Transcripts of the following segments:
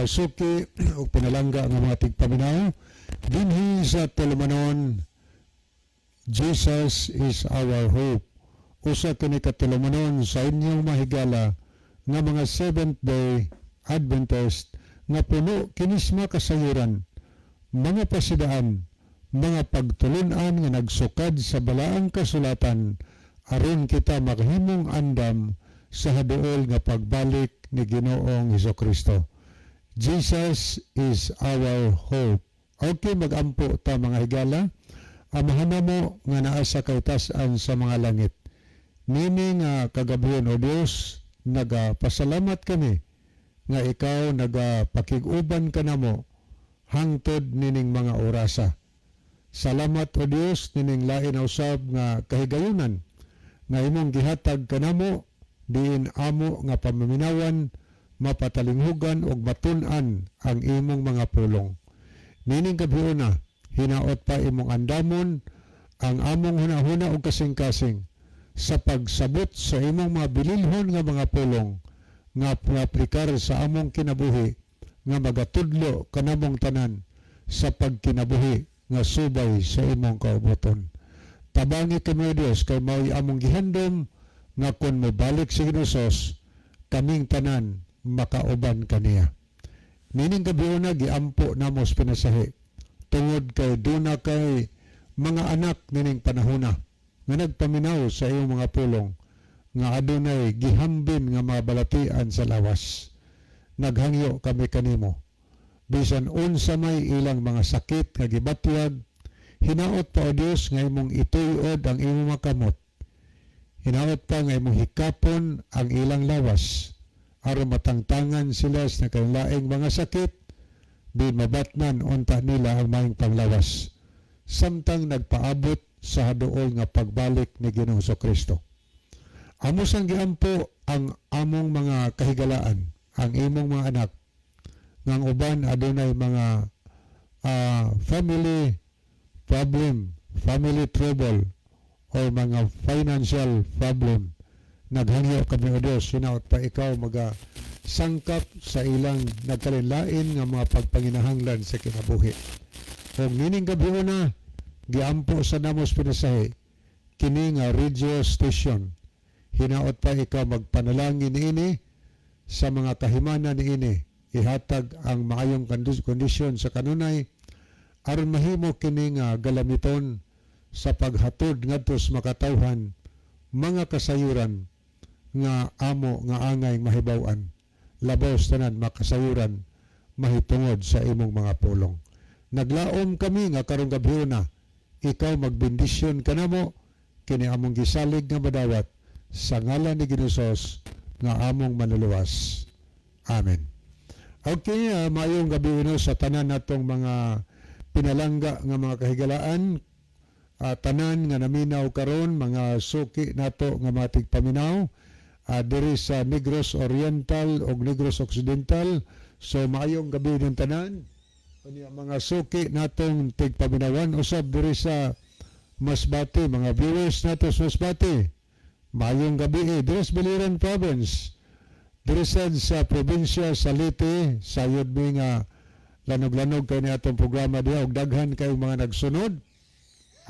Mga suki ug pinalangga nga mga tigpaminaw dinhi sa tulumanon "Jesus is Our Hope". Usa kini ka tulumanon sa inyong mahigala nga mga Seventh Day Adventist nga puno kini sa mga kasayuran, mga pasidaan, mga pagtulunan nga nagsukad sa Balaang Kasulatan aron kita makahimong andam sa haduol nga pagbalik ni Ginoong Kristo. Jesus is our hope. Okay, magampo ta, mga higala. Amahan namo nga naa sa kaitasan sa mga langit. Nini nga kagabhion, O Dios, nagapasalamat kami nga ikaw nagapakig-uban kanamo hangtod nining mga orasa. Salamat, O Dios, nining lain usab nga kahigayunan nga imong gihatag kanamo diin amo nga pamaminawan mapatalinghugan ug matun-an ang imong mga pulong. Nining gabhiona, hinaot pa imong andamon ang among hunahuna ug kasing-kasing sa pagsabot sa imong mga bililhon nga mga pulong nga maaplikar sa among kinabuhi nga magatudlo kanamong tanan sa pagkinabuhi nga subay sa imong kaubuton. Tabangi kami, O Dios, kay mao'y among gihandom nga kung mobalik si Ginoos, kaming tanan makauban kaniya. Nining gabhiona, giampo namo sa pinasahi tungod kay duna kay mga anak nining panahona nga nagpaminaw sa iyong mga pulong nga adunay gihambin nga mga balatian sa lawas. Naghangyo kami kanimo. Bisan unsa may ilang mga sakit nga gibatyag, hinaot pa, O Dios, nga imong ituyod ang imong mga kamot. Hinaot pa nga imong hikapon ang ilang lawas aron matangtangan sila sa nakalaing mga sakit, di mabatnan unta nila ang maayong panglawas samtang nagpaabot sa haduol nga pagbalik ni Ginoong Kristo. Amo sang giampo ang among mga kahigalaan, ang imong mga anak, nga ang uban adunay mga family problem, family trouble, or mga financial problem. Naghangyo kami, O Diyos, hinaot pa ikaw maga sangkap sa ilang nagkalinlain nga mga pagpanginahanglan sa kinabuhi. Kung nining gabhiona, giampo sa namos pinasahi, kini nga radio station. Hinaot pa ikaw magpanalangin niini sa mga kahimana niini. Ihatag ang maayong kondisyon sa kanunay aron mahimo kini nga galamiton sa paghatod ngadto sa makatawhan mga kasayuran nga amo nga angay mahibaw-an, labaw sa tanan makasayuran mahitungod sa imong mga pulong. Naglaom kami nga karong gabhiona ikaw magbendisyon kanamo. Kini among gisalig nga madawat sa ngalan ni Ginoos nga among Manluluwas. Amen. Okay, maayong gabi no sa tanan natong mga pinalangga nga mga kahigalaan, tanan nga naminaw karon, mga suki nato nga mga tigpaminaw diri sa Negros Oriental ug Negros Occidental. So maayong gabi ng tanan. Unya mga suki natong tigpaminawan usab diri sa Masbate, mga viewers nato sa Masbate. Maayong gabi eh, diri sa Biliran Province. Diri sad sa probinsya sa Leyte, sayod mi nga lanog-lanog kay ni atong programa diha ug daghan kay mga nagsunod.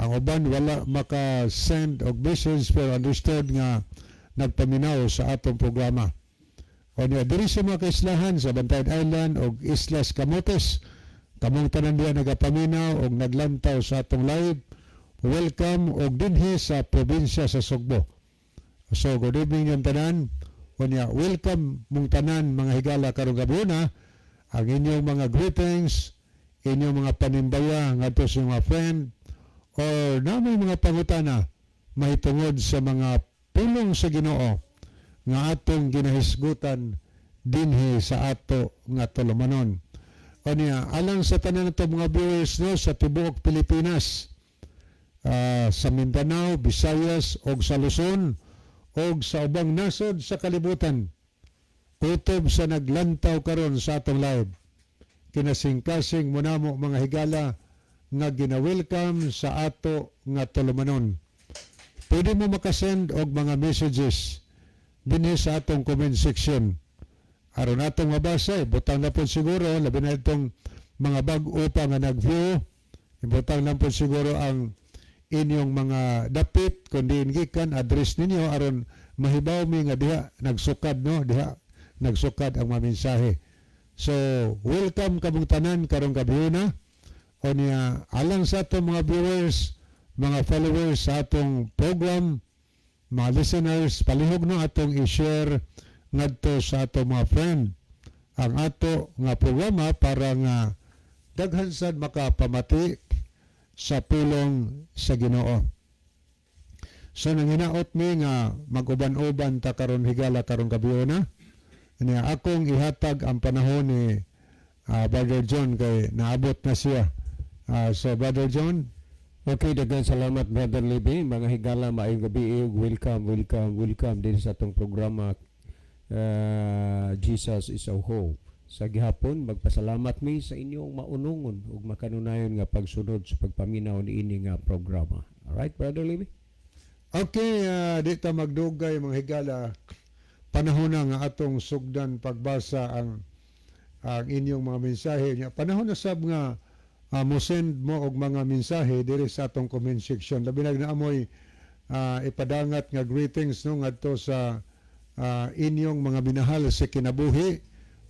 Ang uban wala maka-send og message pero understood nga nagpaminaw sa atong programa. O niya, diri sa mga kaislahan sa Bantayan Island og Islas Camotes, kamong tanan diha nagapaminaw og naglantaw sa atong live, welcome, og dinhi sa probinsya sa Sugbo. So good evening yung tanan. Unya, welcome mong tanan, mga higala, karong gabhiona. Ang inyong mga greetings, inyong mga panimbaya ngadto sa mga friend or naa moy mga pangutana mahitungod sa mga pulong sa Ginoo nga atong ginahisgutan dinhi sa ato nga tulumanon. Unya, alang sa tanan nato mga viewers no sa tibuok Pilipinas, sa Mindanao, Visayas ug sa Luzon ug sa ubang nasod sa kalibutan. Kutob sa naglantaw karon sa atong live. Kinasingkasing mo namo, mga higala, nga gina-welcome sa ato nga tulumanon. Pwede mo makasend og mga messages dinhi sa atong comment section. Aron atong mabasa, ibutang na po siguro, labi na itong mga bag-o pa nga nag-view, ibutang lang po siguro ang inyong mga dapit, kundi gikan address ninyo aron mahibaw mi nga diha nagsukad, no, diha nagsukad ang mga mensahe. So welcome kamong tanan karong gabhiona. O niya, alang sa atong mga viewers, mga followers sa atong program, mga listeners, palihog no atong i-share ngadto sa atong mga friend ang ato nga programa para nga daghan sad makapamati sa pulong sa Ginoo. So nanginaot mi nga mag-uban-uban ta karon, higala, karong gabhiona. Niya akong ihatag ang panahon ni Brother John kay naabot na siya. So Brother John. Okay, daghan salamat, Brother Libby. Mga higala, maayong gabi ug welcome, welcome, welcome din sa atong programa, Jesus is Our Hope. Sa gihapon, magpasalamat mi sa inyong maunungon ug makanunayon nga pagsunod sa pagpaminaw niini nga programa. Alright, Brother Libby? Okay, di ta magdugay, mga higala. Panahon na nga atong sugdan pagbasa ang inyong mga mensahe. Nya, panahon na sab nga mo-send mo og mga mensahe diri sa atong comment section. Labi na naa moy ipadangat nga greetings, no, ngadto sa inyong mga minahal sa kinabuhi,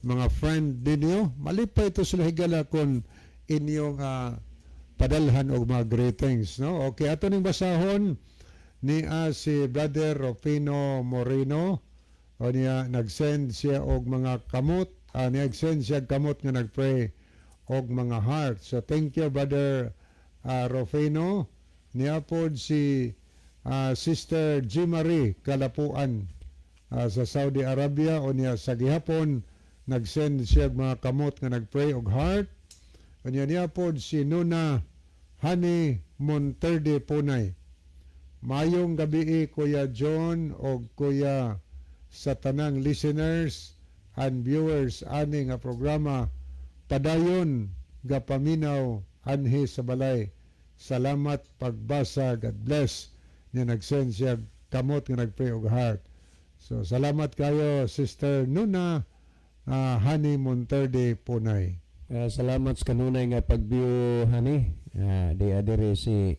mga friend ninyo. Malipay to sila, higala, kung inyong padalhan og mga greetings, no. Okay, ato ning basahon ni si Brother Rufino Moreno. O niya, nag-send siya og mga kamot, nag-send siya og kamot nga nag-pray og mga heart. So thank you, Brother Rufino. Niya pod si Sister G. Marie Kalapuan sa Saudi Arabia. O niya, sa gihapon nag-send siya og mga kamot nga nag-pray og heart. O niya, niya pod si Nuna Hani Monterde Punay. Mayong gabi, Kuya John o Kuya, sa tanang listeners and viewers ani nga programa. Padayon gapaminaw anhi sa balay. Salamat pagbasa. God bless. Niya nag-send siya kamot nga nag-pray og heart. So salamat kayo, Sister Nuna Hani Monterde Punay. Salamat sa kanunay nga pag-view, hani. Di adiri si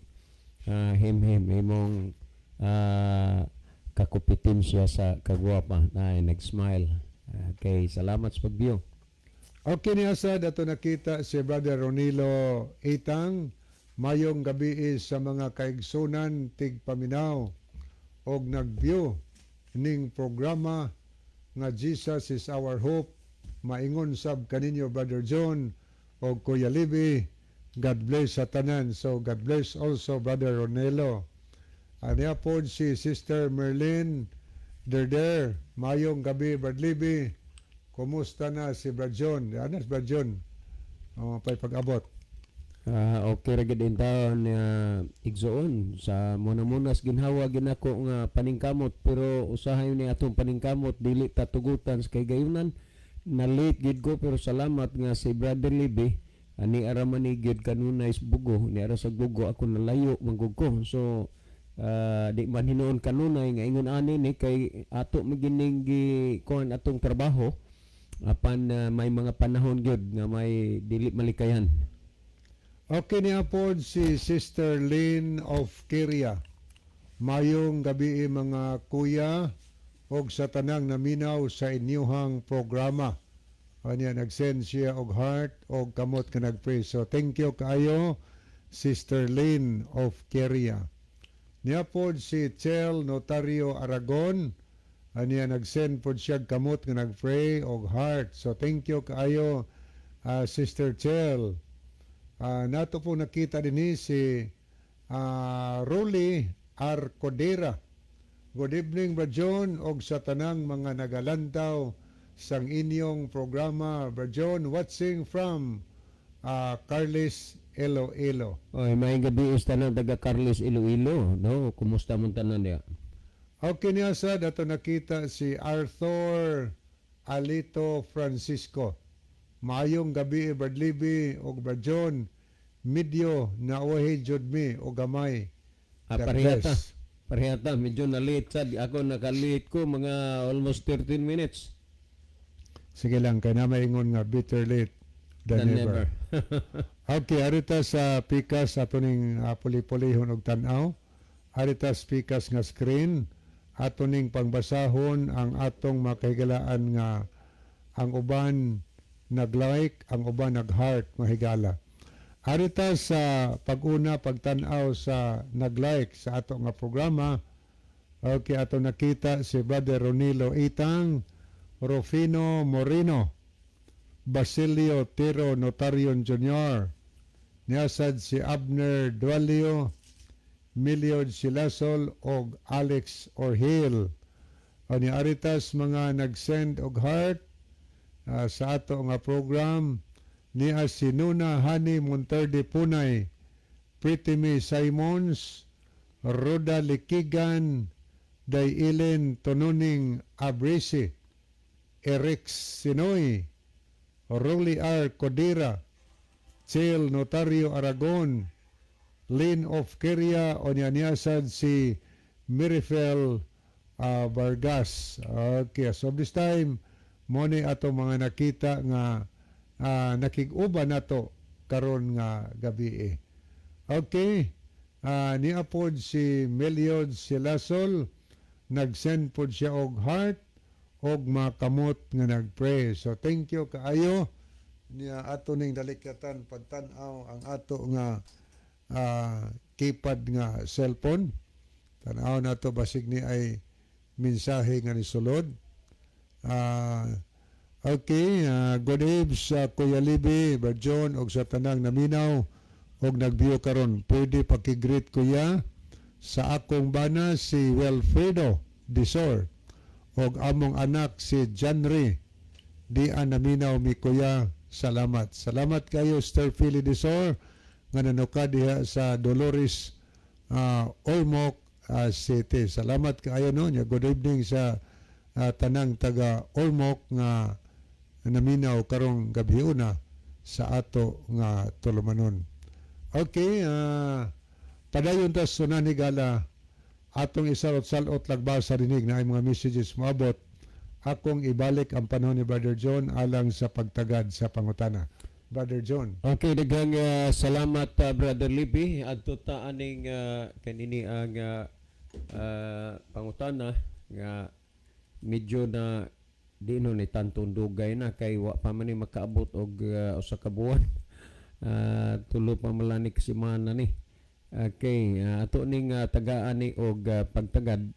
Him Him imong kakupitin siya sa kagwapa na nag-smile. Okay, salamat sa pag-view. Okay ni Asad, ato nakita si Brother Ronilo Itang. Mayong gabi sa mga kaigsunan tigpaminaw og nag-view ning programa nga Jesus is Our Hope. Maingon sab kaninyo, Brother John og Kuya Libby. God bless sa tanan. So God bless also, Brother Ronelo. Anya pod si Sister Merlin Derder. Mayong gabi, Brad Libby. Kumusta na si Brad John? Ano si Brad John? Oh, pay pag-abot. Okay ra gid taon igsoon, sa muna-munas ginhawa ginako nga paningkamot, pero usahay ni atong paningkamot dili ta tugutan sa kahigayunan. Na late gid ko, pero salamat nga si Brother Libby ani ara man ni gyud kanunay sa Bugo, ni ara sa Bugo. Ako nalayo man gud ko, so di man hinuon kanunay nga ingon ani ni kay ato magining gi kuan atong trabaho, apan may mga panahon gyud nga may dili malikayan. Okay niya pod si Sister Lynn of Kiria. Mayong gabi, mga kuya og sa tanang naminaw sa inyuhang programa. Anya nag-send siya og heart og kamot nga nag-pray. So thank you kaayo, Sister Lynn of Kiria. Niya pod si Chel Notario Aragon. Anya nag-send pod siya og kamot nga nag-pray og heart. So thank you kaayo, Sister Chel. Nato po nakita din si Rolly Arcodera. Good evening, Brad John, og sa tanang mga nagalantaw sang inyong programa. Brad John, watching from Carles, Iloilo. Oy, may gabi is tanan taga Carles, Iloilo, no? Kumusta man tanan diya? Okay niya sa dato nakita si Arthur Alito Francisco. Maayong gabi, Brad Libby og Brad John. Medyo nauwahi jud mi og gamay. God Parehata. Bless. Parehata, medyo na late sad. Ako naka-late ko mga almost 13 minutes. Sige lang, kay na maingon nga better late than Than never. never. Okay, arita sa pikas ato ning puli-pulihon og tan-aw. Arita sa pikas nga screen ato ning pangbasahon ang atong makahigalaan nga ang uban nag-like, ang uban nag-heart, mahigala. Arita sa pag-una pagtan-aw sa nag-like sa ato nga programa. Okay, ato nakita si Brother Ronilo Itang, Rufino Moreno, Basilio Tiro Notarion Jr., niyasad si Abner Dualio, Miliod Silasol og Alex Orhil. O ni aritas mga nag-send og heart sa ato nga program niya si Nuna Hani Monterde Punay, Pretty Me Simons, Roda Likigan, Dailin Tonuning Abrisi, Eric Sinoy, Rolly R. Codira, Chel Notario Aragon, Lynn of Keria, o niya niyasad si Mirifel Vargas. Okay, so this time, mo ni ato mga nakita nga nakig-uban nato karon nga gabi eh. Okay, niya pod si Meliod Silasol, nag-send pod siya og heart og makamot nga nag-pray. So thank you kaayo niya. Ato ning dalikyatan pagtan-aw ang ato nga keypad nga cellphone. Tan-aw nato basig ni ay mensahe nga nisulod. Okay, good evening sa Kuya Libi, Berjon og sa tanang naminaw og nagbiyo karon. Pwede paki-greet, kuya, sa akong bana si Wilfredo Disor og among anak si Janry di an naminaw mi, kuya. Salamat. Salamat kayo, Sir Philly Disor, nga nanuka diha sa Dolores, Ormoc City. Salamat kaayo, no. Nya good evening sa tanang taga Ormoc nga naminaw karong gabi una sa ato nga tulumanon. Okay, padayon ta sunan, higala, atong isalot-salot lagbas sa rinig na ay mga messages moabot. Akong ibalik ang panahon ni Brother John alang sa pagtagad sa pangutana. Brother John. Okay, daghang salamat, Brother Libby. Adto ta aning kanini ang pangutana nga medyo na di no ni tantong dugay na kay wa pa man ni makaabot og usa ka buwan. Tulo pa man lang ni ka semana ni. Okay, ato ning tagaan ni og pagtagad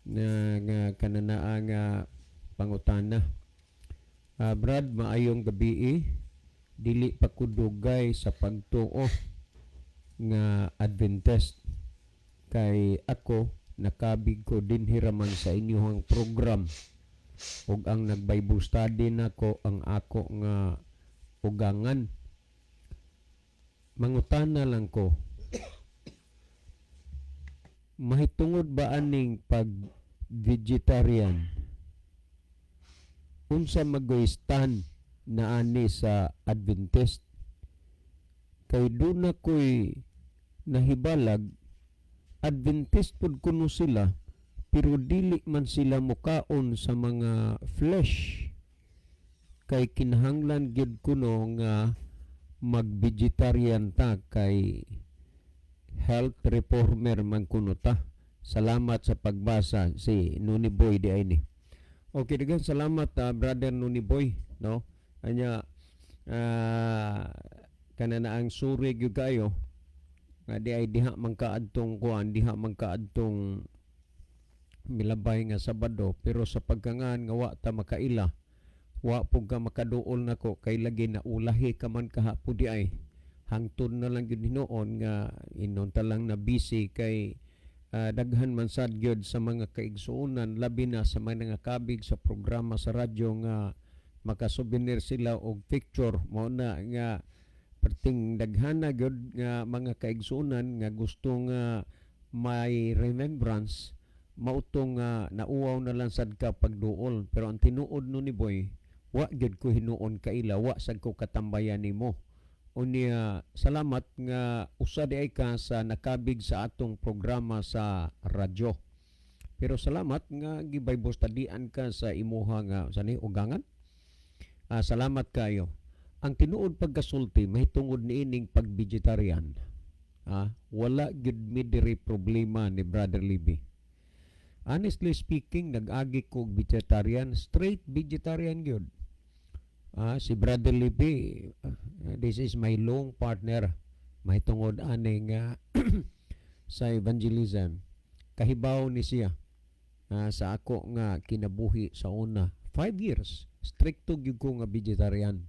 na nga kananaa nga pangutana. Brad, maayong gabi. Dili pa ko dugay sa pagtuo nga Adventist kay ako nakabig ko dinhi raman sa inyong program ug ang nag Bible study nako ang ako nga ugangan. Mangutana lang ko, mahitungod ba aning pag vegetarian? Unsa magoy stand na ani sa Adventist kay duna ko'y nahibalag Adventist pud kuno sila pero dili man sila mukaon sa mga flesh kay kinahanglan gyud kuno nga mag-vegetarian ta kay health reformer man kuno ta. Salamat sa pagbasa. Si Nuni Boy di ay ni. Okay, daghang salamat, Brother Nuni Boy, no? Anya kana na ang suri gyud kayo nga di ay diha man kaadtong kuan, diha man kaadtong milabay nga Sabado, pero sa pagkangan nga wa ta makaila, wa pug ka makaduol nako kay lagi na ulahi ka man kahapon di ay hangtod na lang gyud hinuon nga inon ta lang na busy kay daghan man sad gyud sa mga kaigsuonan, labi na sa mga nangakabig sa programa sa radyo nga makasouvenir sila og picture. Mao na nga perting daghana gyud nga mga kaigsuonan nga gusto nga may remembrance mautong nga nauwaw na lang sad ka pagduol. Pero ang tinuod no ni boy, wa gyud ko hinuon kaila, wa sad ko katambayan nimo. Unya salamat nga usa di ay ka sa nakabig sa atong programa sa radyo, pero salamat nga gi-Bible study-an ka sa imuha nga sa ni ugangan. Salamat kayo. Ang tinuod pagkasulti mahitungod niining pag-vegetarian. Wala gyud mi diri problema ni Brother Libby. Honestly speaking, nag-agi ko og vegetarian, straight vegetarian gyud. Si Brother Libby, this is my long partner mahitungod aning sa evangelism. Kahibaw ni siya sa ako nga kinabuhi sa una. 5 years, stricto gyud ko nga vegetarian.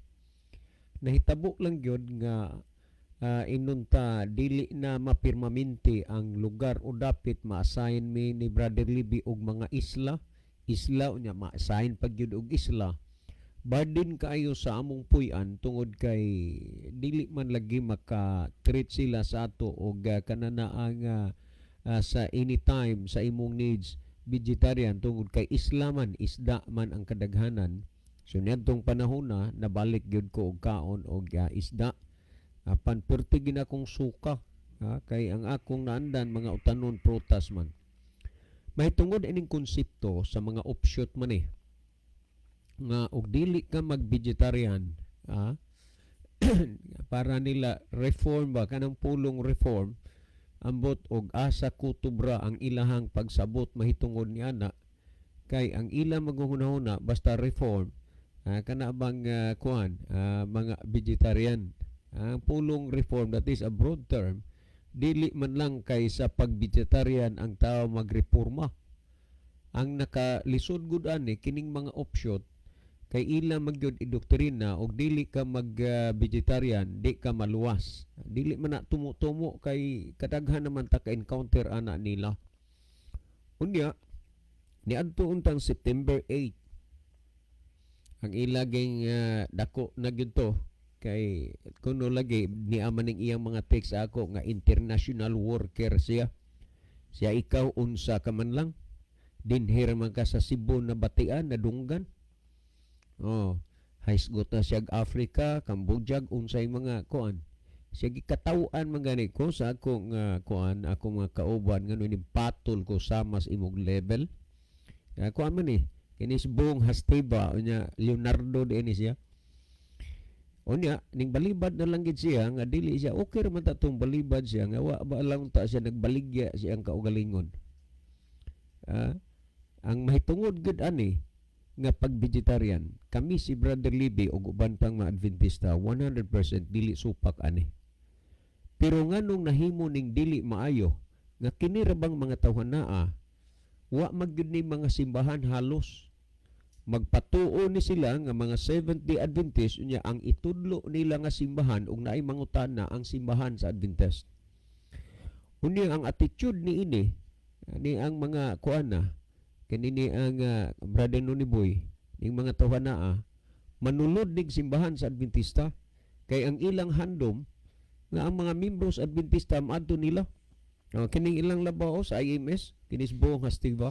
Nahitabo lang gyud nga inunta dili na mapirmaminti ang lugar o dapit ma-assign mi ni Brother Libby og mga isla isla, unya ma-assign pag gyud og isla, burden kaayo sa among puy-an tungod kay dili man lagi maka-treat sila sa ato og kanana ang sa anytime sa imong needs vegetarian tungod kay isla man, isda man ang kadaghanan. So niadtong panahon na nabalik gyud ko og kaon og isda, apan perti gina akong suka ha, kay ang akong naandan mga utanon, prutas man. Mahitungod ining konsepto sa mga offshoot man eh nga og dili ka mag-vegetarian, para nila reform ba, kanang pulong reform, ambot og asa kutubra ang ilahang pagsabot mahitungod ni ana, kay ang ilang maguhuna-huna basta reform, kana bang kuan, mga vegetarian. Ang pulong reform, that is a broad term. Dili man lang kay sa pag-vegetarian ang tao magreforma. Ang nakalisod gud ani kining mga offshoot kay ila magyud idoktrina og dili ka mag vegetarian, di ka maluwas. Dili man na tumo-tumo kay kadaghan naman ta ka encounter ana nila. Unya niadto untang September 8 ang ilaging dako na gyud to, kay kuno lagi ni ama ning iyang mga text ako nga international worker siya. Siya, ikaw unsa ka man lang, dinhi ra man ka sa Cebu na batian nadunggan. Oh, hisgot na siya Africa, Cambodia, unsay mga kuan. Siya gikataw-an man gani ko sa akong kuan, akong mga kauban ngano ni patol ko sama sa imong level. Kuan man eh. Kini si Bong Hasteba unya Leonardo di ni siya. Unya ning balibad na lang gid siya nga dili siya okay ra man ta tong balibad siya nga wa ba lang ta siya nagbaligya siyang kaugalingon. Ang mahitungod gud ani nga pag-vegetarian, kami si Brother Libby ug uban pang mga Adventista, 100% dili supak ani. Pero nganong nahimo ning dili maayo nga kini ra bang mga tawhan naa wa magyud ni mga simbahan, halos magpatuo ni sila nga mga Seventh-day Adventist, unya ang itudlo nila nga simbahan ug naay mangutana ang simbahan sa Adventist. Unya ang attitude ni ini ni ang mga kuan na kanini ang Brother Noni Boy ning mga tawhan naa manulod nig simbahan sa Adventista kay ang ilang handom nga ang mga membros Adventista maadto nila. Oh, kining ilang labaw sa IMS, kinis buong Hastiva.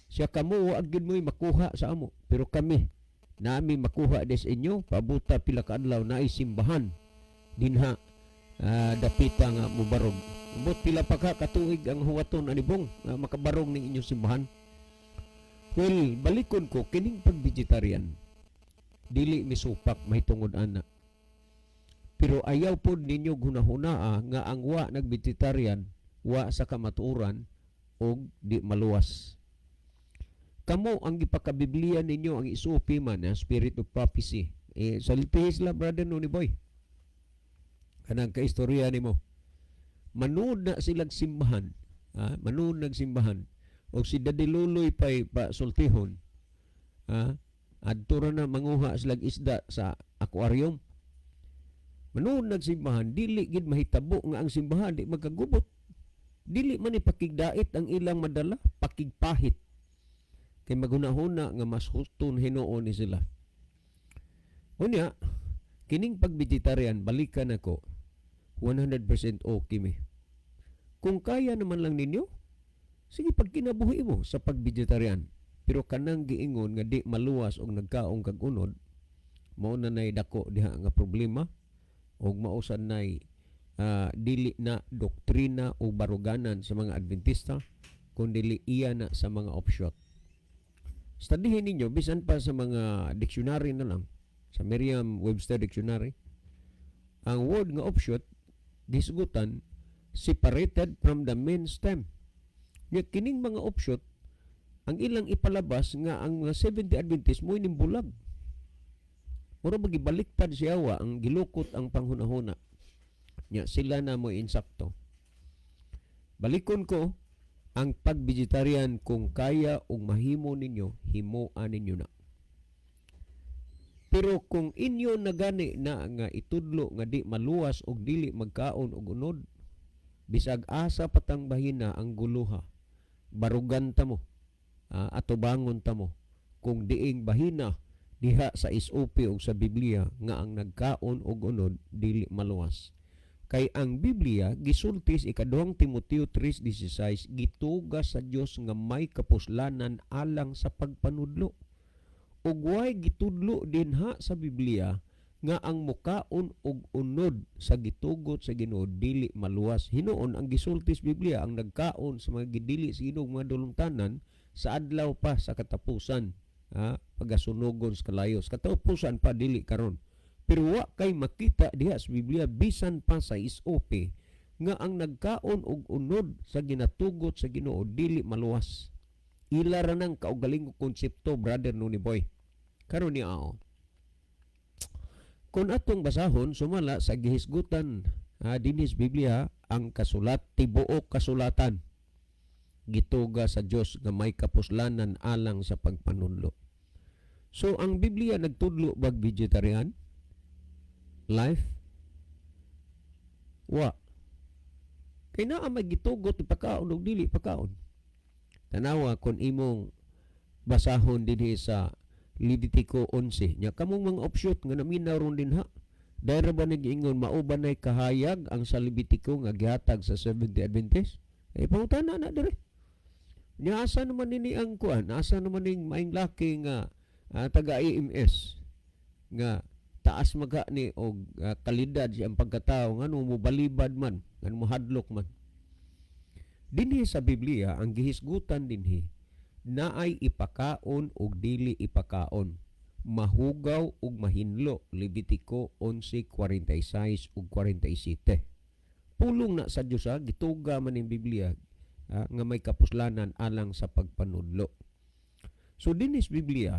Siya, kamo wa gyud mo'y makuha sa amo, pero kami nami makuha des inyo, pabuta pila ka adlaw naay simbahan dinha dapita nga mubarog. Ambot pila pa ka katuig ang huwaton ani bong makabarog ning inyong simbahan. Well, balikon ko kining pag-vegetarian. Dili misupak mahitungod ana. Pero ayaw pod ninyo hunahunaa nga ang wa nag-vegetarian wa sa kamatuoran og di maluwas. Kamo ang gipakabiblia ninyo ang isupi man ang spirit of prophecy. Eh, saltihis la, Brother Noni Boy. Kanang kaistorya nimo. Manood na silang simbahan. Ha? Manood nagsimbahan. O si Daddy Luloy pa'y pa sultihon. Ha? Adto ra na manguha silag isda sa aquarium. Manood nagsimbahan, dili gid mahitabo nga ang simbahan di magkagubot. Dili man ni pakigdait ang ilang madala, pakigpahit. Kay maghunahuna nga mas huston hinuon ni sila. Unya, kining pag-vegetarian, balikan ako, 100% okay mi. Kung kaya naman lang ninyo, sige, pagkinabuhi mo sa pag-vegetarian. Pero kanang giingon nga di maluwas og nagkaong kag unod, mao na nay dako diha nga problema og mao sad nay dili na doktrina o baruganan sa mga Adventista kun dili iya na sa mga offshoot. Studyhin ninyo bisan pa sa mga dictionary na lang. Sa Merriam-Webster Dictionary, ang word nga offshoot gisgutan separated from the main stem. Nya kining mga offshoot, ang ilang ipalabas nga ang mga Seventh-day Adventist mo ining bulag. Mura ba gibaliktad siya wa ang gilukot ang panghunahuna. Nya sila na mo insakto. Balikon ko ang pag-vegetarian, kung kaya ug mahimo ninyo, himoa ninyo na. Pero kung inyo nagani na nga itudlo nga di maluwas og dili magkaon og unod, bisag asa patang bahina ang guluha, barugan ta mo, atubangon ta mo, kung diing bahina diha sa SOP o sa Biblia nga ang nagkaon og unod dili maluwas. Kay ang Biblia gisulti sa ikaduhang Timoteo 3:16, gituga sa Dios nga may kapuslanan alang sa pagpanudlo. Ug way gitudlo dinha sa Biblia nga ang mukaon og unod sa gitugot sa Ginoo dili maluwas. Hinuon ang gisulti sa Biblia, ang nagkaon sa mga gidili sa Ginoo, mga dulungtanan, sa adlaw pa sa katapusan, ha, pagasunogon sa kalayo. Sa katapusan pa, dili karon. Pero wa kay makita diha sa Biblia, bisan pa sa SOP, nga ang nagkaon og unod sa ginatugot sa Ginoo dili maluwas. Ila ra nang kaugalingong konsepto, Brother Noni Boy. Karon ni ao. Kung atong basahon sumala sa gihisgutan dinhi sa Biblia, ang kasulat, tibuok kasulatan gituga sa Dios nga may kapuslanan alang sa pagpanudlo. So ang Biblia nagtudlo bag vegetarian life? Wa. Kay naa may gitugot ipakaon og dili pakaon. Tanawa kung imong basahon dinhi sa Levitico 11. Nya kamong mga offshoot nga naminaw ron dinha. Dahil ba nag-ingon mao ba nay kahayag ang sa Levitico nga gihatag sa Seventh-day Adventist? Eh, pangutana na dire. Nya asa naman nini ang kuan? Asa naman ning maing laki nga taga AMS nga taas maga ni og kalidad siyang pagkatao, ngano mo balibad man, ngano mo hadlok man? Dinhi sa Biblia, ang gihisgutan dinhi naay ipakaon og dili ipakaon, mahugaw ug mahinlo, Levitico 11:46 ug 47. Pulong na sa Dios, ha, gituga man ning Biblia nga may kapuslanan alang sa pagpanudlo. So dinhi sa Biblia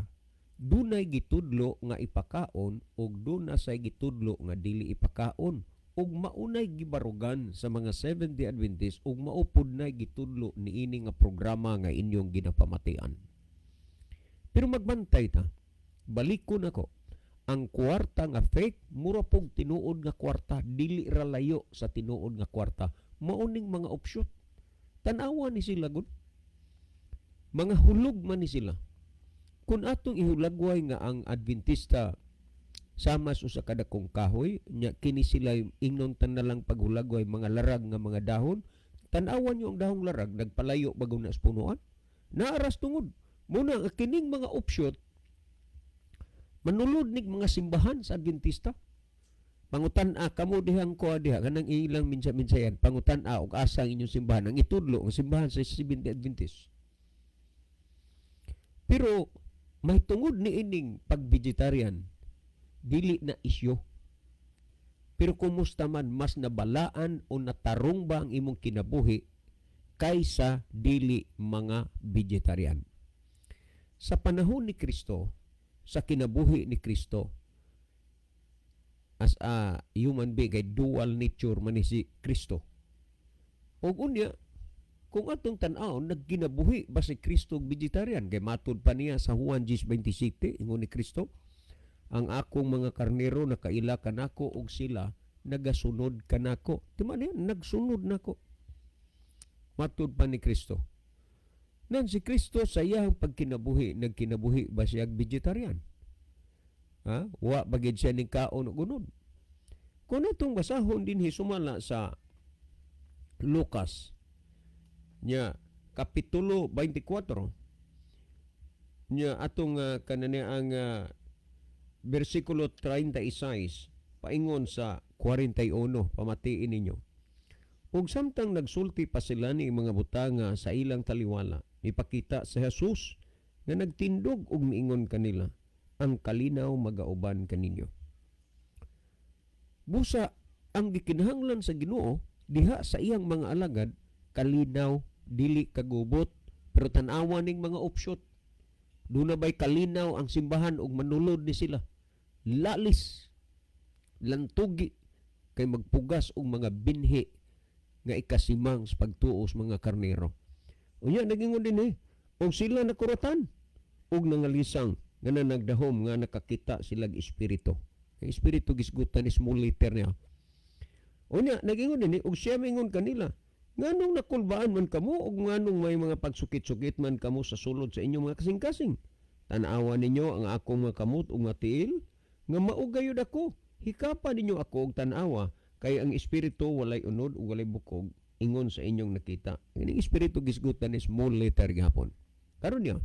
dunay gitudlo nga ipakaon ug duna say gitudlo nga dili ipakaon, ug maunay gibarugan sa mga Seventh-day Adventist ug maupod nay gitudlo niini nga programa nga inyong ginapamatian. Pero magbantay ta. Balikon ako. Ang kwarta nga fake mura pog tinuod nga kwarta, dili ra layo sa tinuod nga kwarta. Mauning mga offshoot. Tan-awa ni sila gud. Mga hulog man ni sila. Kung atong ihulagway nga ang Adventista sama sa usa ka dakong kahoy, nya kini sila ingnon tan na lang paghulagway mga larag nga mga dahon, tan-awan nyo ang dahong larag, nagpalayo bago na sa punuan, naaras tungod. Muna ang kining mga offshoot manulod nig mga simbahan sa Adventista. Pangutan-a kamo dihang kuha diha kanang ilang minsa-minsayan, pangutan-a og asa ang inyong simbahan, ang itudlo ang simbahan sa Seventh-day Adventist. Pero may tungod ni ining pag-vegetarian, dili na isyo. Pero kumusta man, mas nabalaan o natarong ba ang imong kinabuhi kaysa dili mga vegetarian? Sa panahon ni Kristo, sa kinabuhi ni Kristo, as a human being, kay dual nature man ni si Kristo. Og unya, kung atong tan-awon, nagkinabuhi ba si Kristo og vegetarian? Kay matud pa niya sa Juan 10:27, ingon ni Kristo, "Ang akong mga karnero nakaila kanako og sila nagasunod kanako." Di ba niya? Nagsunod nako. Matud pa ni Kristo. Nan si Kristo sa iyang pagkinabuhi, nagkinabuhi ba siya vegetarian? Ha? Wa bagid siya ning kaon og unod? Kung atong basahon dinhi sumala sa Lucas nya kapitulo 24 nya atong kanani ang bersikulo 36 paingon sa 41, pamatiin ninyo. Ug samtang nagsulti pa sila ni mga butanga sa ilang taliwala, mipakita si Jesus nga nagtindog ug miingon kanila, Ang kalinaw magauban kaninyo. Busa ang gikinahanglan sa Ginoo diha sa iyang mga alagad, kalinaw, dili kagubot. Pero tan-awa ning mga offshoot. Duna bay kalinaw ang simbahan ug manulod ni sila? Lalis, lantugi, kay magpugas og mga binhi nga ikasimang sa pagtuo sa mga karnero. Unya nagingon din eh, og sila nakuratan og nangalisang nga na nagdahom nga nakakita sila espiritu. Kay espiritu gisgutan, small letter niya. Unya nagingon din eh, og siya mingon kanila, "Nganong nakulbaan man kamo ug nganong may mga pagsukit-sukit man kamo sa sulod sa inyong mga kasing-kasing? Tan-awa ninyo ang akong mga kamot ug mga tiil nga mao gayud ako. Hikapa ninyo ako og tan-awa, kay ang espiritu walay unod ug walay bukog ingon sa inyong nakita." Kining espiritu gisgutan ni small letter gihapon. Karon niya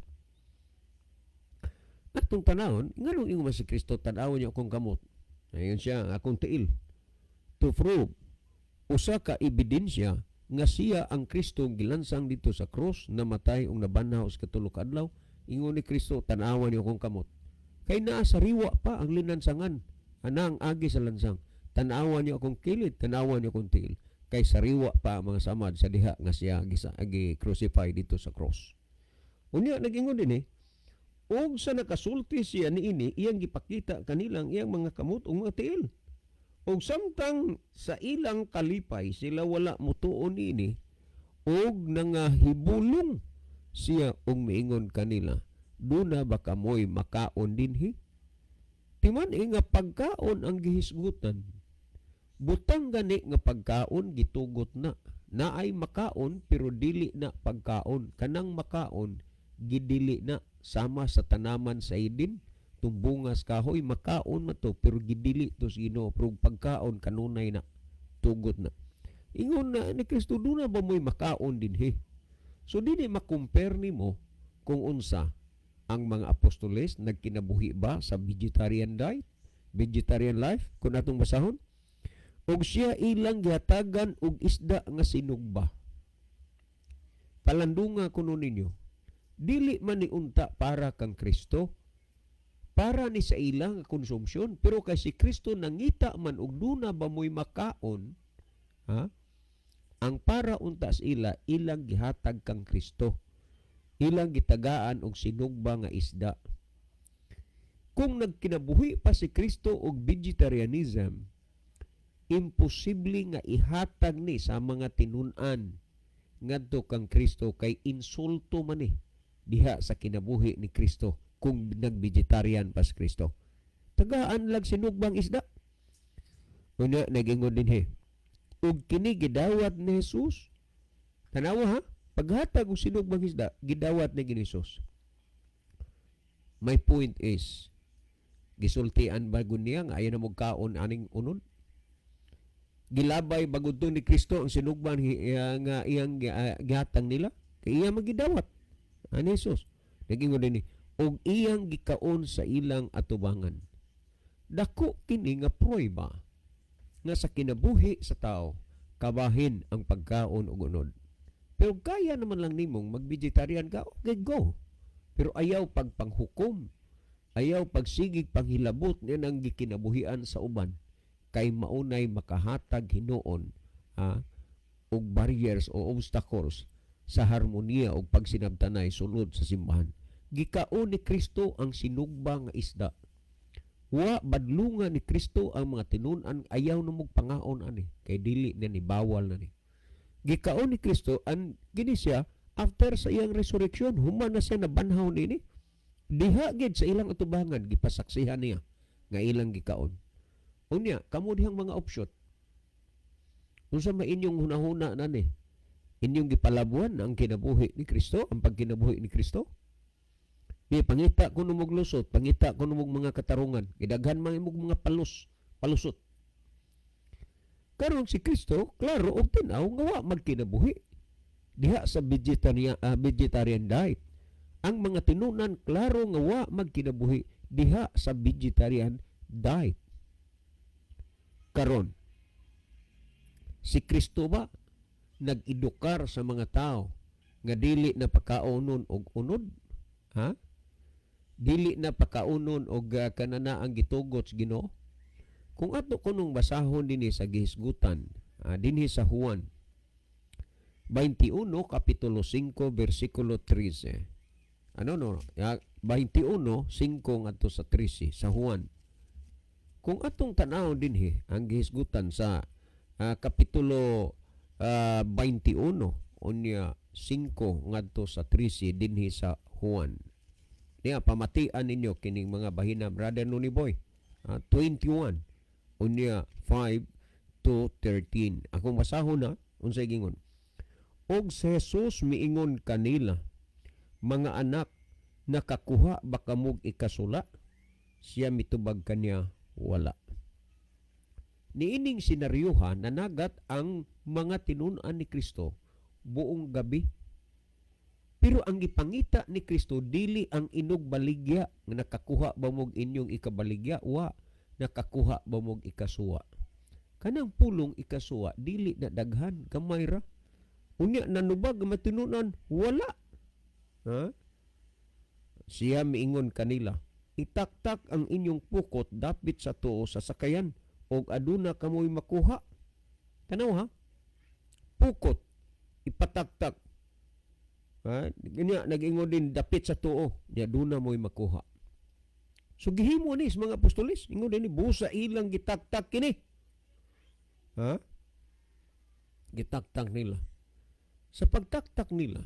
atong tanawon, nganong ingon man si Kristo, "Tan-awon niyo akong kamot," ayon siya, "ang akong tiil," to prove usa ka ebidensya nga siya ang Kristo gilansang dito sa krus, namatay ug nabanhaw sa katulo ka adlaw. Ingon ni Kristo, "Tan-awan niyo akong kamot," kay naa sariwa pa ang linansangan ana ang agi sa lansang. "Tan-awan niyo akong kilid, tan-awan niyo akong tiil," kay sariwa pa ang mga samad sa diha nga siya gisa gi crucify dito sa cross. Unya nagingon din eh, ug sa nakasulti siya niini, iyang gipakita kanilang iyang mga kamot ug mga tiil. Ug samtang sa ilang kalipay sila wala mutuo niini, ug nangahibulong siya ug miingon kanila, "Duna ba kamoy makaon dinhi?" Timan nga pagkaon ang gihisgutan. Butang gani nga pagkaon gitugot na. Naay makaon pero dili na pagkaon. Kanang makaon gidili na, sama sa tanaman sa Eden, tumbungas kahoy, makaon man to pero gidili to sa Ginoo, pero pagkaon kanunay na tugot na. Ingon na ni Kristo, "Duna ba mo'y makaon dinhi?" So dili ma-compare nimo kung unsa ang mga apostoles, nagkinabuhi ba sa vegetarian diet, vegetarian life, kung atong basahon. Ug siya ilang gihatagan og isda nga sinugba. Palandunga kuno ninyo, dili man ni unta para kang Kristo, para ni sa ilang konsumpsyon, pero kay si Kristo nangita man og duna ba mo'y makaon, ha? Ang para unta sa ila, ilang gihatag kang Kristo, ilang gitagaan og sinugba nga isda. Kung nagkinabuhi pa si Kristo og vegetarianism, imposible nga ihatag ni sa mga tinun-an ngadto kang Kristo, kay insulto man ni diha sa kinabuhi ni Kristo kung nag-vegetarian pa si Kristo. Tagaan lang sinugbang isda. Unya nagingon din he, ug kini gidawat ni Jesus. Tanawa ha, paghatag og sinugbang isda, gidawat ni Jesus. My point is, gisultian ba gud niya nga ayaw na kaon aning unod? Gilabay ba gud ni Kristo ang sinugban nga iyang gihatag nila? Kay iya magidawat ani Jesus. Nagingon din ni, ug iyang gikaon sa ilang atubangan. Dako kini nga prueba nga sa kinabuhi sa tao kabahin ang pagkaon og unod. Pero kaya naman lang nimong mag-vegetarian ka, okay, go. Pero ayaw pagpanghukom, ayaw pagsigig panghilabot niya ang gikinabuhian sa uban, kay maunay makahatag hinuon, ha, og barriers o obstacles sa harmonia og pagsinabtanay sulod sa simbahan. Gikaon ni Kristo ang sinugba nga isda. Wa badlunga ni Kristo ang mga tinun-an, "Ayaw na mong pangaon ani," kay dili na ni, bawal na ni. Gikaon ni Kristo an gini siya after sa iyang resurrection, human na siya nabanhaw nini. Diha gid sa ilang atubangan gipasaksihan niya nga ilang gikaon. Unya, kamo dihang mga offshoot, unsa may inyong hunahuna na ni? Inyong gipalabuan ang kinabuhi ni Kristo, ang pagkinabuhi ni Kristo? Di pangita kuno mog lusot, pangita kuno mog mga katarungan, gidaghan man imong mga palusot. Karon si Kristo, klaro og tin-aw nga wa magkinabuhi diha sa vegetarian diet. Ang mga tinunan, klaro nga wa magkinabuhi diha sa vegetarian diet. Karon, si Kristo ba nag-edukar sa mga tao nga dili na pakaonon og unod? Ha? Dili na pakaunon og kanana ang gitugot sa Ginoo. Kung ato kunong basahon dinhi sa gihisgutan, dinhi sa Juan 21 kapitulo 5 bersikulo 13. Ano no? 21 5 ngadto sa 13 sa Juan. Kung atong tan-awon dinhi ang gihisgutan sa kapitulo 21 unya 5 ngadto sa 13 dinhi sa Juan. Niya pamatian ninyo kining mga bahina, Brother Noni Boy. 21 unya 5 to 13. Akong basahon na unsay gingon. Og si Jesus miingon kanila, "Mga anak, nakakuha ba kamog ikasula?" Siya mitubag kaniya, "Wala." Niining senaryoha, nanagat ang mga tinun-an ni Kristo buong gabi. Pero ang gipangita ni Kristo dili ang inog baligya nga nakakuha ba mog inyong ikabaligya, wa, nakakuha ba mog ikasuwa. Kanang pulong ikasuwa dili na daghan, gamay ra. Unya nanubag ang matinunan, wala. Ha? Siya miingon kanila, "Itaktak ang inyong pukot dapit sa tuo sa sakayan og aduna kamoy makuha." Tanaw ha? Pukot ipataktak. Ha? Ganya nag-ingon din dapit sa tuo, nya aduna mo'y makuha. So gihimo ni sa mga apostoles, ingon din ni busa ilang gitaktak kini. Ha? Gitaktak nila. Sa pagtaktak nila,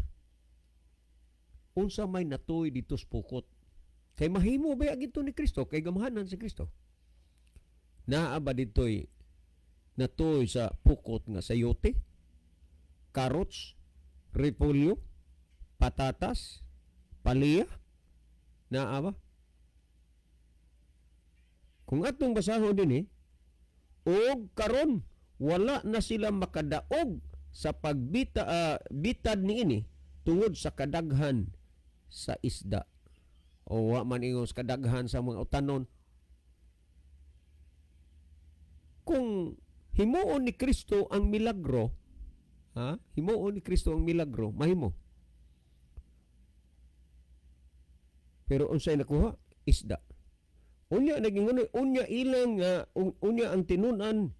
unsa may natuoy dito sa pukot? Kay mahimo ba gito ni Kristo? Kay gamhanan si Kristo. Naa ba dito'y natuoy sa pukot nga sayote, carrots, repolyo, patatas, palya? Naa ba? Kung atong basahon din og karon wala na sila makadaog sa pagbita bitad niini tungod sa kadaghan sa isda. O wa man ingon sa kadaghan sa mga utanon. Kung himuon ni Kristo ang milagro, ha? Himuon ni Kristo ang milagro, mahimo. Pero unsay nakuha? Isda. Unya naging unya ilang nga unya ang tinun-an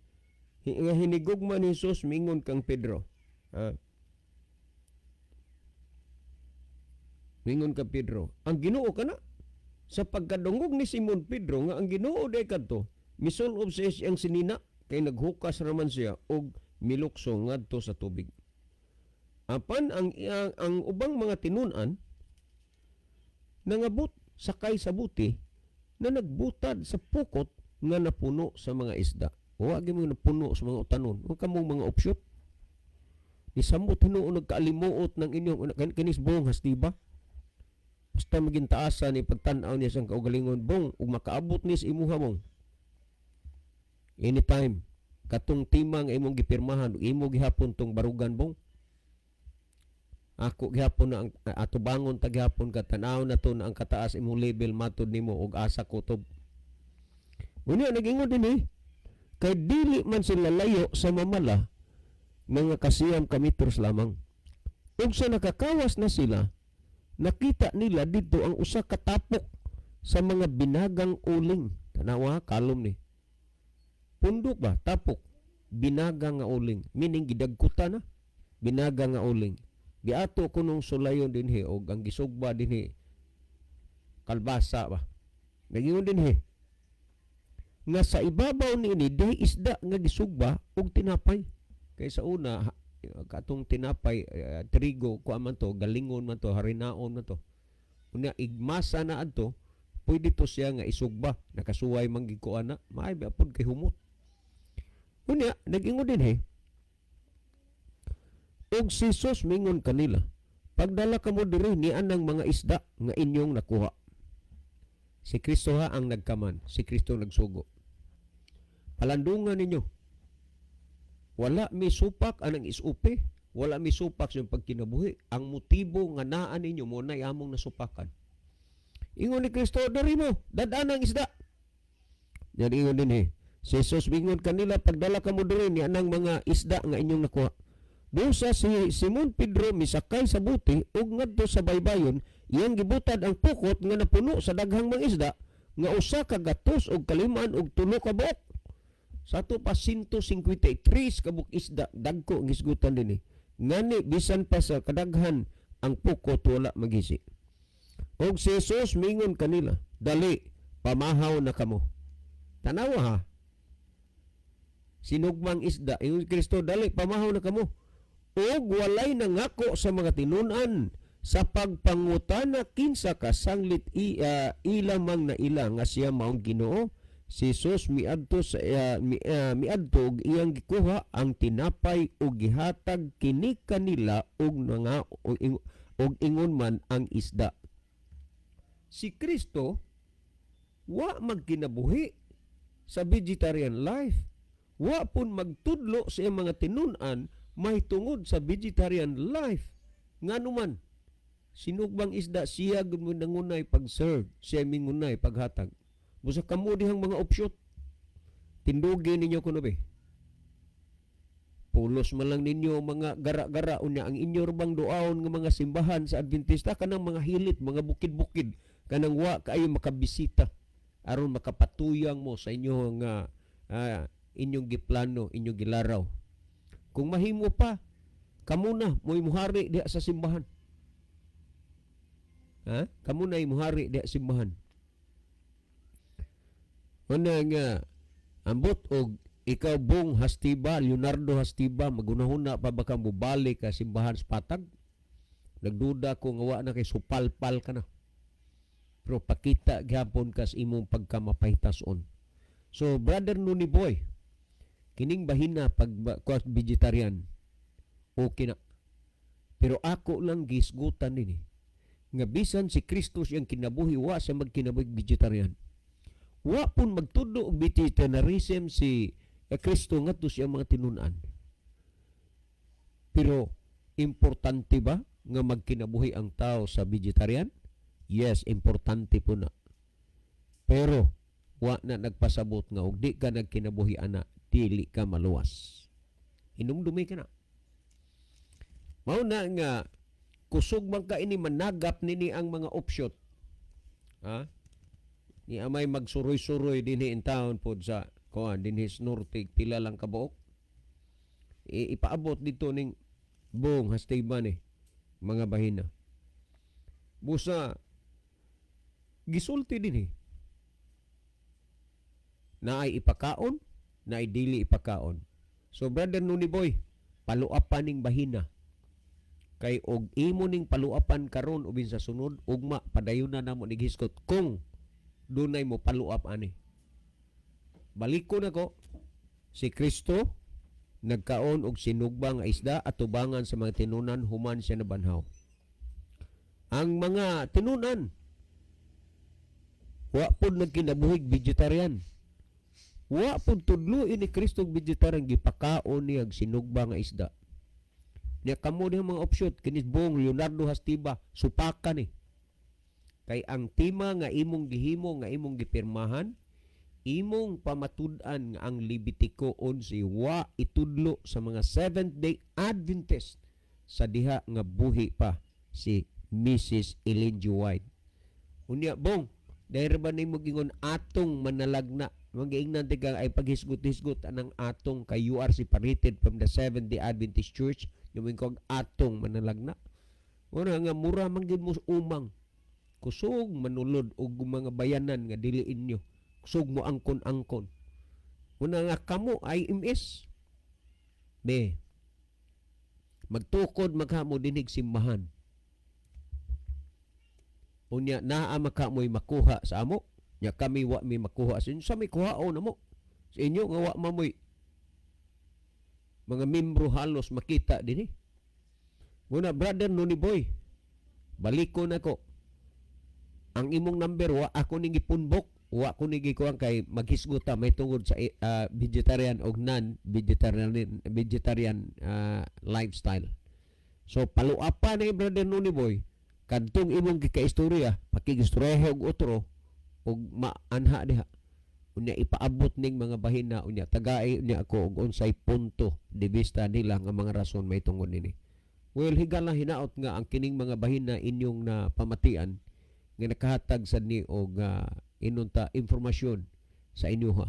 nga hinigugma ni Jesus mingon kang Pedro. Ha? Mingon kang Pedro, ang Ginoo kana. Sa pagkadungog ni Simon Pedro nga ang Ginoo day kadto, misulob siya siyang sinina kay naghukas raman siya og milukso ngadto sa tubig. Apan ang ubang mga tinun-an nangabot sakay sa buti na nagbutad sa pukot nga napuno sa mga isda. Wa gyud mo napuno sa mga utanon. Wa kamong mga offshoot. Nisamot hinuon nagkaalimuot ng inyong kinis buong hasdiba. Basta maging taasan ni pagtan-aw niya sang kaugalingon bong ug makaabot ni sa imuha mong. Anytime katong timang imong gipirmahan imo gihapon tong barugan bong. Ako gihapon na ang ato bangon ta gihapon ka tan-aw na to na ang kataas imong level matod nimo og asa kutob. Unya nagingon din kay dili man sila layo sa mamala, mga 9 ka metros lamang. Ug sa nakakawas na sila, nakita nila dito ang usa ka tapok sa mga binagang uling. Tanawa, kalom ni. Pundok ba? Tapok. Binagang nga uling. Meaning gidagkuta na. Binaga nga uling. Giato kunong sulayon dinhi og ang gisugba dinhi kalbasa ba. Nagingon dinhi nga sa ibabaw niini dihay isda nga gisugba og tinapay. Kay sa una katong tinapay trigo kuan man to, galingon man to, harinaon man to. Unya igmasa na adto, pwede to siya nga isugba, nakasuway man gid ko ana, maay ba pod kay humot. Unya nag-ingon dinhi og si Jesus mingon kanila, "Pagdala kamo diri ni anang mga isda nga inyong nakuha." Si Kristo ha ang nagkaman, si Kristo nagsugo. Palandungan ninyo. Wala mi supak anang isupi, wala mi supak sa inyong pagkinabuhi. Ang motibo nga naa ninyo mo na among nasupakan. Ingon ni Kristo, "Dari mo, dad-an ang isda." Yan ingon din eh. Si Jesus mingon kanila, "Pagdala kamo diri ni anang mga isda nga inyong nakuha." Busa si Simon Pedro misakay sa buti ug ngadto sa baybayon, Iyang gibutad ang pukot nga napuno sa daghang mga isda nga 153 ka buok. Sa ato pa 153 ka buok isda, dagko ang hisgutan dinhi. Ngani bisan pa sa kadaghan ang pukot, wala magisi. Og si Jesus mingon kanila, "Dali, pamahaw na kamo." Tanawa ha. Sinugmang isda, ingon Kristo, "Dali, pamahaw na kamo." Og walay nangako sa mga tinunan sa pagpangutana kinsa ka sanglit ila mang naila nga siya maong Ginoo. Si Jesus miadto og iyang gikuha ang tinapay ug gihatag kini kanila og nga og ingon man ang isda. Si Kristo wa magkinabuhi sa vegetarian life. Wa pun magtudlo sa iyang mga tinun-an mahitungod sa vegetarian life. Ngano man sinugbang isda, siya gud mo nangunay pag-serve, siya mingunay paghatag. Busa kamo dihang mga offshoot, tindugi ninyo kuno be. Pulos man lang ninyo mga gara-gara. Unya ang inyo bang duaon nga mga simbahan sa Adventista, kanang mga hilit, mga bukid-bukid, kanang wa kaayo makabisita aron makapatuyang mo sa inyong inyong giplano, inyong gilaraw. Kung mahimo pa, kamo na mo'y muhari diha sa simbahan. Ha? Kamo na muhari diha sa simbahan. Una nga ambot og ikaw, Bong Hastiba, Leonardo Hastiba, magunahuna pa ba kang mubalik ka simbahan sa Patag? Nagduda ko nga wa na kay supalpal ka na. Pero pakita gyapon ka sa imong pagkamapahitason. So Brother Nuni Boy, kining bahina pag vegetarian, okay na. Pero ako lang gisgutan nini nga bisan si Kristo siyang kinabuhi, wa siya magkinabuhi vegetarian. Wa pun magtudlo og vegetarianism si Kristo ngadto siyang mga tinun-an. Pero importante ba nga magkinabuhi ang tao sa vegetarian? Yes, importante po na. Pero wa na nagpasabot nga og di ka nagkinabuhi ana, dili ka maluwas. Hinumdumi ka na. Mao na nga kusog man ka ini managap nini ang mga offshoot. Ha? Ni amay magsuroy-suroy dinhi in town pod sa kuan dinhi sa norte, pila lang kabuok. Ipaabot dito ning Buong Hastiba ni mga bahina. Busa gisulti dinhi na ay ipakaon, na ay dili ipakaon. So Brother Nuni Boy, paluapan ning bahina. Kay og imo ning paluapan karon ubin sa sunod, ugma padayon na namo ni gihisgot kung dunay mo paluap ani. Baliko nako, si Kristo nagkaon og sinugba nga isda atubangan sa mga tinunan human siya nabanhaw. Ang mga tinunan wa pud nagkinabuhig vegetarian. Wa pud tudlo ni Kristo og vegetarian, gipakaon niya og sinugba nga isda. Niya kamo diha mga offshoot kinis Buong Leonardo Hastiba, supaka ni. Kay ang tima nga imong gihimo, nga imong gipirmahan, imong pamatud-an nga ang Levitico 11 wa itudlo sa mga Seventh Day Adventist sa diha nga buhi pa si Mrs. Ellen G. White. Unya Bong, dahil ba nimo gingon atong manalagna, magiingnan ti ka ay paghisgot-hisgot anang atong, kay you are separated from the Seventh Day Adventist Church, yung kog atong manalagna. Ora nga mura man gid mo umang. Kusog manulod og mga bayanan nga dili inyo. Kusog mo angkon-angkon. Una nga kamo IMS. Be. Magtukod maghamo dinig simbahan. Unya naa makamoy makuha sa amo. Nya kami wa mi makuha sa inyo. Sa may kuhaon na mo. Sa inyo nga wa mamoy mga membro halos makita dinhi. Muna Brother Nuni Boy, baliko na ko. Ang imong number wa ako ning gipunbok, wa ko ni gikuan kay maghisgot ta may tungod sa vegetarian og non-vegetarian vegetarian lifestyle. So paluapan ni Brother Nuni Boy kadtong imong gikaistorya, pakigistorya og otro og maanha diha. Unya ipaabot ning mga bahina, unya tagay unya ako og unsay punto de vista nila nga mga rason may tungod nini. Well, higala hinaot nga ang kining mga bahina inyong na pamatian nga nakahatag sad ni og inunta impormasyon sa inyoha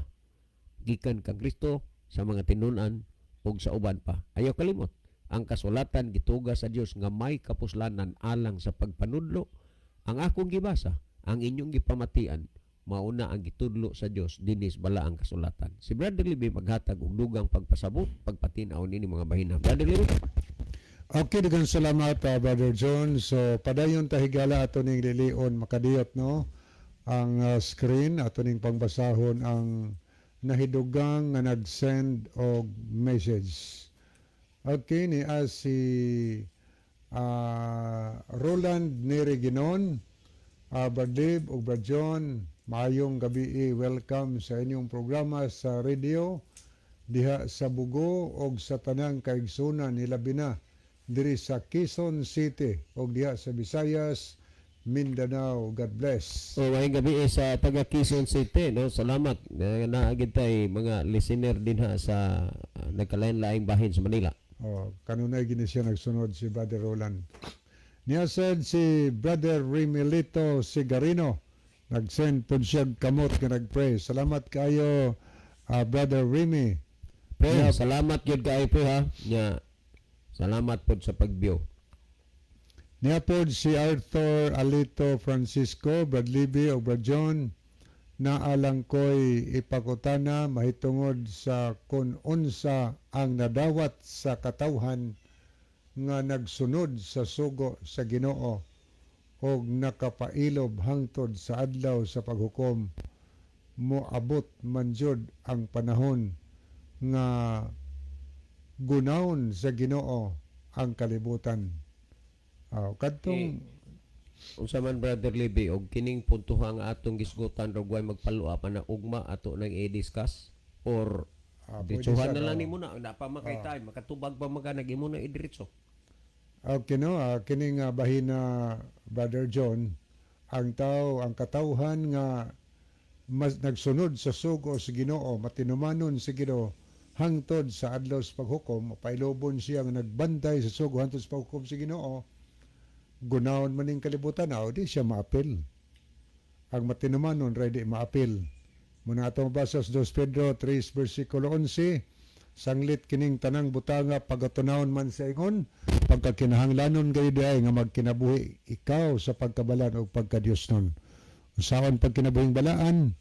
gikan kang Kristo sa mga tinun-an ug sa uban pa. Ayaw kalimot, ang kasulatan gituga sa Dios nga may kapuslanan alang sa pagpanudlo. Ang akong gibasa, ang inyong gipamatian, mauna ang gitudlo sa Dios dinis balaang kasulatan. Si Brother Libby maghatag og dugang pagpasabot, pagpatin-aw nini mga bahina. Brother Libby. Okay, daghang salamat, Brother John. So padayon ta, higala, ato ning lilion makadiyot, no, ang screen ato ning pangbasahon ang nahidugang nga nag-send og message. Okay, ni as si Roland Neri Ginon, Brad Dave ug Brad John, maayong gabi, welcome sa inyong programa sa radio diha sa Bugo og sa tanang kaigsunan, hilabi na diri sa Quezon City og diha sa Visayas, Mindanao. God bless. So, maayong gabi eh, sa taga Quezon City, no? Salamat. Naa gid tay mga listener dinha sa nagkalain-laing bahin sa Manila. Oh, kanunay gini siya nagsunod, si Brother Roland. Niya said si Brother Rimilito Sigarino, nag-send po siya kamot nga nag-pray. Salamat kayo, Brother Remy. Pre, Yeah. salamat gyud kaayo, pre, ha. Nya salamat pod sa pag-view. Niya pod si Arthur Alito Francisco, Brad Libby o Brad John, naalang ko'y ipakutana mahitungod sa kung unsa ang nadawat sa katawhan nga nagsunod sa sugo sa Ginoo og nakapailob hangtod sa adlaw sa paghukom. Moabot man jud ang panahon nga gunawon sa Ginoo ang kalibutan. Ah, kadtong Unsa man, Brother Libby, og kining puntoha nga atong gisgutan rog way magpalo up ana ugma ato nang i-discuss or pwede diretsuhan siya, na lang no? nimo na na pa man kay time makatubag pa man ka nag-imo na idiretso. Okay, no, kining bahina, Brother John, ang tao, ang katawhan nga mas nagsunod sa sugo sa Ginoo, matinumanon sa Ginoo hangtod sa adlaw sa paghukom, pailobon siya nga nagbantay sa sugo hangtod sa paghukom sa Ginoo, gunawon man ning kalibutan, di siya maapil. Ang matinumanon ray di maapil. Muna atong basa sa 2 Pedro 3 versikulo 11, sanglit kining tanang butanga pagatunawon man sa ingon, pagkakinahanglanon kayo diay nga magkinabuhi ikaw sa pagkabalaan o pagkadiyos nun. Usaon pagkinabuhing balaan?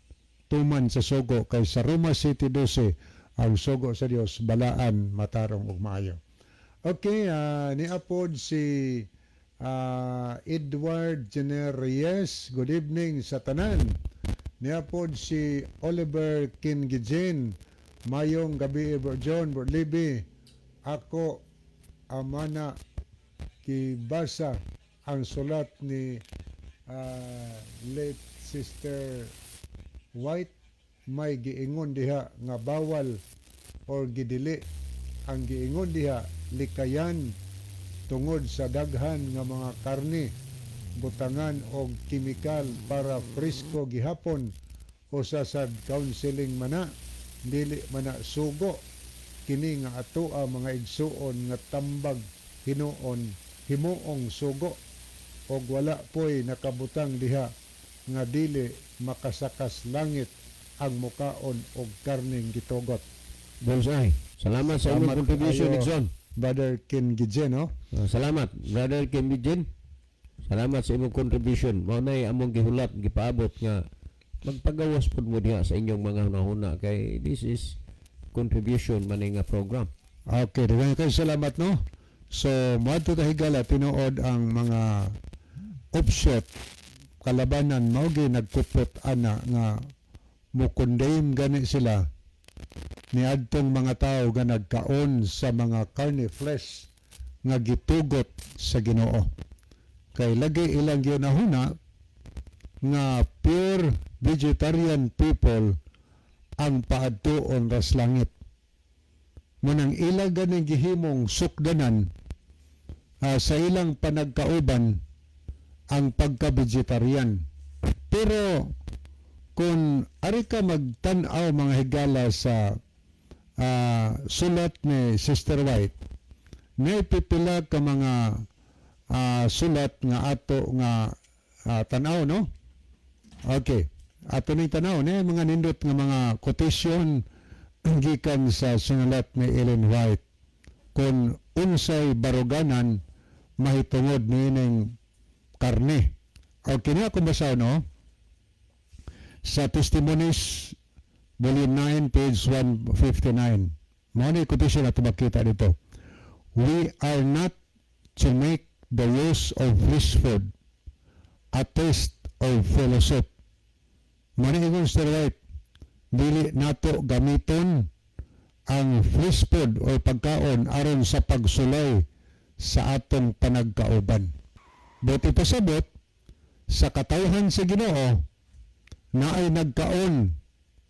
Tuman sa sugo, kay sa Roma 7:12, ang sugo sa Dios balaan, matarong ug maayo. Okay, niapod si Edward Jenner Reyes. Good evening sa tanan. Niapod si Oliver Kingijin. Mayong gabi, Bro John, Bro Libby. Ako amana kibasa ang sulat ni late Sister White, may giingon diha nga bawal or gidili. Ang giingon diha, likayan tungod sa daghan nga mga karne butangan og kimikal para presko gihapon. Usa sad counseling mana, dili mana sugo kini nga atoa mga igsuon nga tambag hinuon himuong sugo, og wala poy nakabutang diha nga dili makasakas langit ang mukaon og karning gitugot. Bullseye. Salamat sa imong Salamat contribution, kayo. Nixon. Brother Ken Gidjen, no? Salamat, Brother Ken Bijin. Salamat sa imong contribution. Mao nay among gihulat, gipaabot nga magpagawas pud mo diha sa inyong mga hunahuna kay this is contribution man nga program. Okay, daghan kayo salamat, no. So, moadto ta, higala, tinuod ang mga offset kalabanan mao gi nagkupot ana nga mo condemn gani sila ni adtong mga tao nga nagkaon sa mga carne, flesh nga gitugot sa Ginoo. Kay lagi ilang gihunahuna nga pure vegetarian people ang paadtuon ras langit. Munang ila ganing gihimong sukdanan sa ilang panagkauban ang pagka-vegetarian. Pero kung ari ka magtan-aw, mga higala, sa sulat ni Sister White, May pipila ka mga sulat nga ato nga tanaw, no? Okay. Ato ning tanaw ni mga nindot nga mga quotation gikan sa sinulat ni Ellen White kung unsay baruganan mahitungod niining karne. Okay niya kung basa, no? Sa Testimonies, Volume 9, page 159. Mao ni quotation ato makita dito. "We are not to make the use of flesh food a test of fellowship." Mao ni ingon Sister White, dili nato gamiton ang flesh food o pagkaon aron sa pagsulay sa atong panagkauban. Buot ipasabot, sa katawhan sa Ginoo naay nagkaon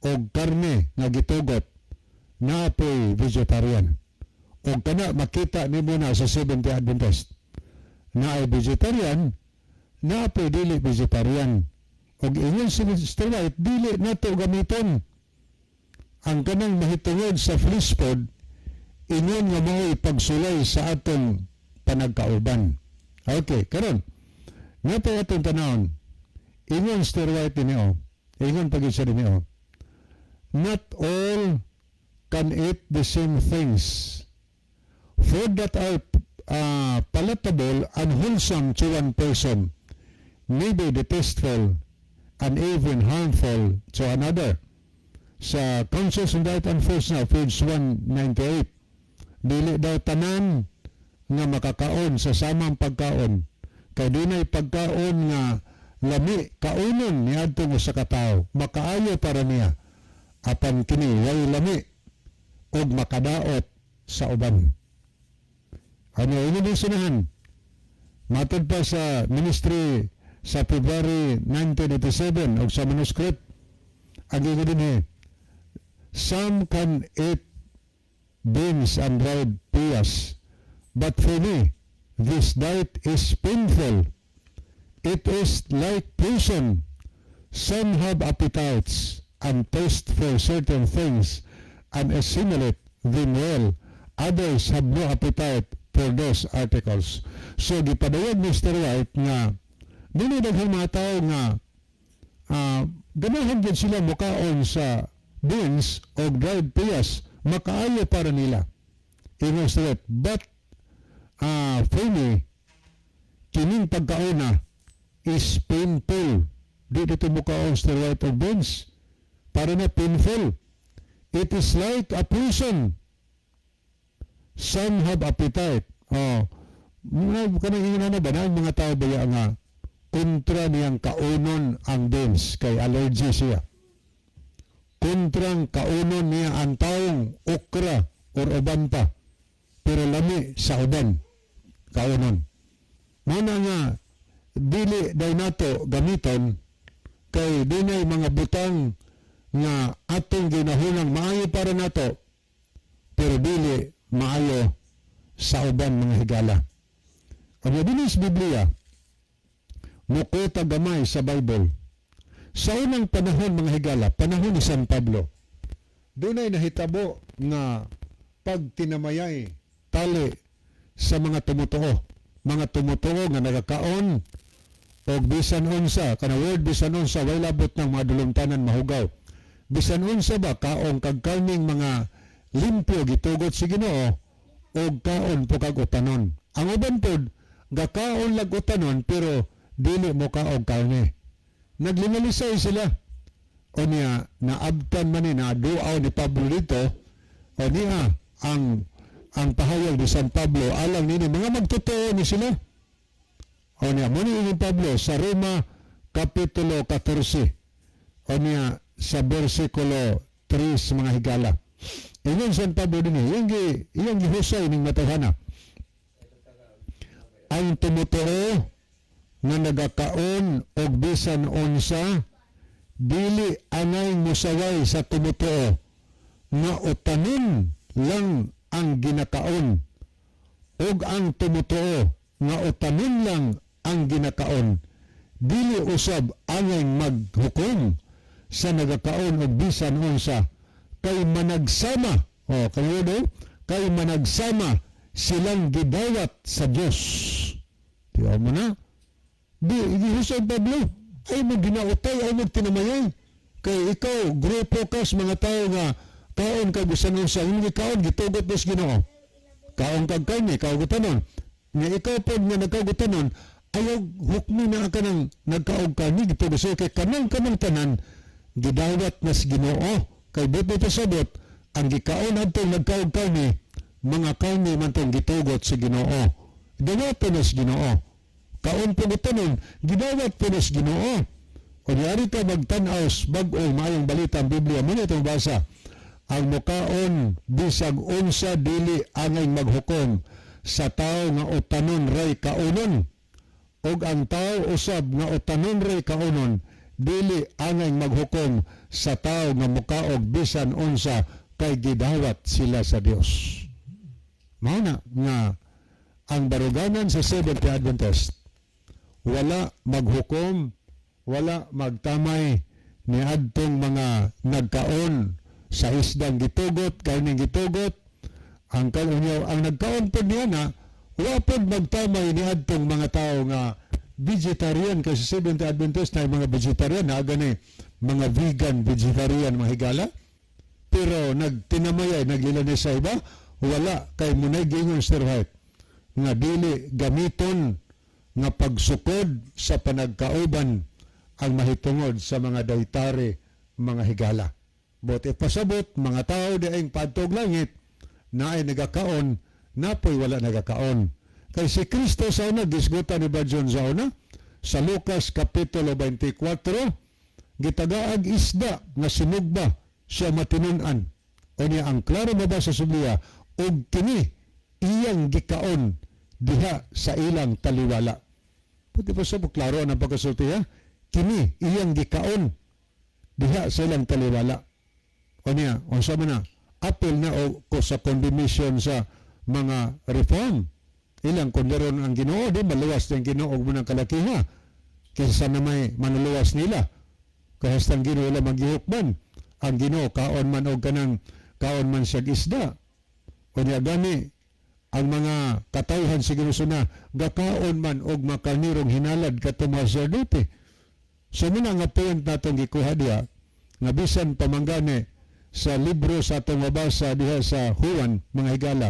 og karne nga gitugot, naapoy vegetarian. Og kana makita nimo na sa Seventh-day Adventist. Naay vegetarian, naapoy dili vegetarian. Og ingon si Mr. White, dili nato gamiton ang kanang mahitungod sa flesh food ingon nga mao pagsulay sa atong panagkauban. Okay, karon nato atong tanawon. Ingon Sister White dinhi, oh. Ingon pag siya dinhi, oh. "Not all can eat the same things. Food that are palatable and wholesome to one person may be detestable and even harmful to another." Sa Counsels on Diet and Foods na, page 198, dili daw tanan nga makakaon sa samang pagkaon. Kay dunay pagkaon nga lami kaunon niadtong usa ka tawo, makaayo para niya. Apan kini way lami ug makadaot sa uban. Ano ini din sinahan? Matod pa sa Ministry sa February 1987 og sa manuscript, ang ingon dinhi, "Some can eat beans and dried peas, but for me, this diet is painful. It is like poison. Some have appetites and taste for certain things and assimilate them well. Others have no appetite for those articles." So gipadayag Mr. White nga dili daghang mga tao nga ganahan gyud sila mukaon sa beans o dried peas, makaayo para nila. Ingon Mr. White, "But for me, kining pagkaona is painful." Di dito mukaon, Mr. White, og beans. Para na painful. "It is like a poison. Some have appetite." Oh, mga kanang ingon na ba na ang mga tao baya nga kontra niyang kaunon ang beans kay allergy siya. Kontrang kaunon niya ang taong okra or uban pa. Pero lami sa uban kaunon. Mao na nga dili daw nato gamiton kay dunay mga butang nga atong ginahunang maayo para nato pero dili maayo sa uban, mga higala. Ang dinhi sa Biblia, mukota gamay sa Bible. Sa unang panahon, mga higala, panahon ni San Pablo, dunay nahitabo nga pagtinamayay tali sa mga tumutuo. Mga tumutuo nga nagakaon og bisan unsa, kana word bisan unsa, way labot ng mga dulumtanan mahugaw. Bisan unsa ba kaong kag kalming mga limpyo gitugot si Ginoo og kaon po kag utanon. Ang uban pod gakaon lag utanon pero dili mo kaog karne. Naglinalisay sila. O niya, naabtan man ni naduaw ni Pablo dito, o niya, ang pahayag ni San Pablo, alang nini, mga magtotoo ni sila. O niya, mao ni Pablo sa Roma, Kapitulo 14, o niya, sa versikulo 3, mga higala. Ingon San Pablo din, iyang gihusay ning matawhana. "Ang tumutuo nga nagakaon og bisan unsa dili angay musaway sa tumutuo nga utanon lang ang ginakaon, ug ang tumutuo nga utanon lang ang ginakaon dili usab angay maghukom sa nagakaon og bisan unsa, kay managsama," oh, kayo do, "kay managsama silang gidawat sa Dios. Tiyaw mo na. Di, di Jose Pablo, ay mo ginautay, ay mo tinamayay. Kay ikaw, grupo ka sa mga tao nga kaon ka bisan unsa imong gikaon, gitugot mo sa Ginoo. Kaon kag karne, kaugutanon. Nga ikaw pod nga nagkaugutanon, ayaw hukmi na ka ng nagkaog karne, gitugot sa'yo. Kay kanang kanang tanan, gidawat na sa Ginoo. Kay buot pasabot, ang gikaon adtong nagkaog karne, mga karne man tong gitugot sa Ginoo. Dawat na sa Ginoo. Kaon po gitanon, gidawat po na sa Ginoo. O yari ka magtan-aw sa bag-o maayong balita ang Biblia, muna itong basa. Ang mukaon bisag unsa dili angay maghukom sa tao nga utanon ray kaunon, ug ang tao usab nga utanon ray kaunon dili angay maghukom sa tao nga mukaog bisan unsa, kay gidawat sila sa Dios. Mao na nga ang baruganan sa Seventh-day Adventist wala maghukom, wala magtamay ni adtong mga nagkaon sa isdang gitugot, karning gitugot. Ang kanunyaw, ang nagkaon po niya na, wala po magtamay ni adtong mga tao nga vegetarian, kasi Seventh-day Adventist na mga vegetarian, na gani mga vegan, vegetarian, mga higala. Pero nagtinamayay, naglilanis sa iba, wala kay munay gingon Sir White nga dili gamiton nga pagsukod sa panagkauban ang mahitungod sa mga dietary, mga higala. But ipasabot, mga tao di ang padtog langit, na ay nagakaon, napoy wala nagakaon. Kay si Kristo sa una, gisgutan ni Brad John sa una, sa Lucas Kapitulo 24, gitagaag isda nga sinugba siya matinun-an. O niya, ang klaro mabasa sa Biblia, og kini iyang gikaon diha sa ilang taliwala. Pwede pa sa klaro ang pagkasulti ha? Kini iyang gikaon diha sa ilang taliwala. O niya, unsa man na, apil na o ko sa condemnation sa mga reform. Ilang konderon ang Ginoo, di maluwas ng Ginoo og munang kalakiha. Kaysa na may manuluwas nila. Kaya ang Ginoo ila magihukman. Ang Ginoo kaon man og kanang kaon man siyag isda. O niya gani ang mga katawhan sa Ginoo na gakaon man og makanirong hinalad kadto mga sacerdote. So mina nga point natong gikuha diha nga bisan pamanggani sa libro sa atong mabasa diha sa Juan, mga higala,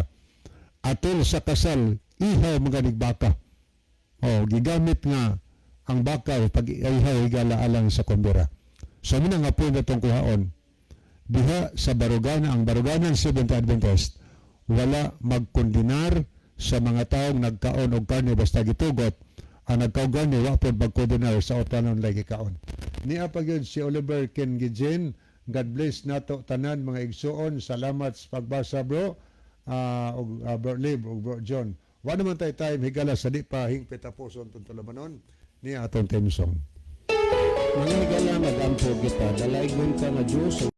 atol sa kasal ihaw mga baka o gigamit nga ang baka pag ihaw, higala, alang sa kumbira. So mina nga point natong kuhaon diha sa barugana, ang baruganan Seventh Adventist wala magkondenar sa mga taong nagkaon og karne basta gitugot. Ang nagkaon karne wa pod magkondenar sa utanon lagi kaon. Niya pa gyud si Oliver Ken Gijen. God bless nato tanan, mga igsuon. Salamat sa pagbasa, bro, og bro Lib ug bro John. Wa naman tay time, higala, sa di pa hingpit tapuson tong tulumanon. Niya atong theme song. Mga higala, magampo kita. Dalaigon ka nga Diyos.